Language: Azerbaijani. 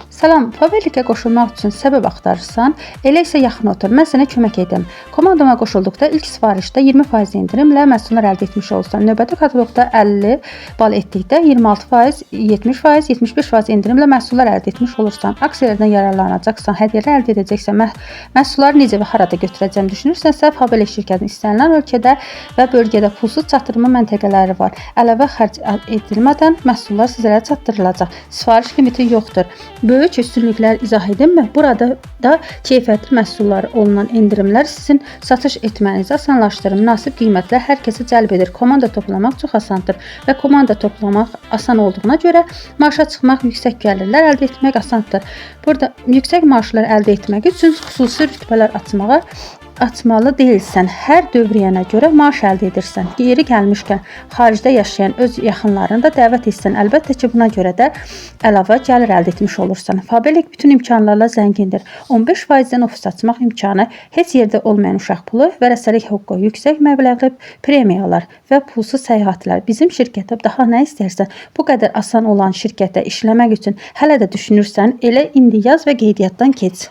Salam, Faberlicə qoşulmaq üçün səbəb axtarırsan, elə isə yaxın otur, mən sənə kömək edim. Komandama qoşulduqda ilk sifarişdə 20% endirimlə məhsullar əldə etmiş olursan. Növbəti kataloqda 50 bal etdikdə 26%, 70%, 75% endirimlə məhsullar əldə etmiş olursan. Aksiyalardan yararlanacaqsan, hədiyyələr əldə edəcəksən. Məhsulları necə və harada götürəcəm düşünürsənsə, Faberlic şirkətinin istənilən ölkədə və bölgədə pulsuz çatdırma məntəqələri var. Əlavə xərc edilmədən məhsullar sizlərə çatdırılacaq. Sifariş limiti yoxdur. Böyük üstünlüklər izah edimmi? Burada da keyfiyyətli məhsullar olunan endirimlər sizin satış etmənizi asanlaşdırır. Münasib qiymətlər hər kəsi cəlb edir. Komanda toplamaq çox asandır və komanda toplamaq asan olduğuna görə maaşa çıxmaq, yüksək gəlirlər əldə etmək asandır. Burada yüksək maaşlar əldə etmək üçün xüsusi rütbələr açmalı deyilsən. Hər dövriyyənə görə maaş əldə edirsən. Yeri gəlmişkən xaricdə yaşayan öz yaxınlarını da dəvət etsən, əlbəttə ki, buna görə də əlavə gəlir əldə etmiş olursan. Faberlic bütün imkanlarla zəngindir. 15%-dən ofis açmaq imkanı, heç yerdə olmayan uşaq pulu, vərəsəlik hüququ, yüksək məbləğli premiyalar və pulsuz səyahətlər. Bizim şirkətdə daha nə istərsən? Bu qədər asan olan şirkətdə işləmək üçün hələ də düşünürsən, elə indi yaz və qeydiyyatdan keç.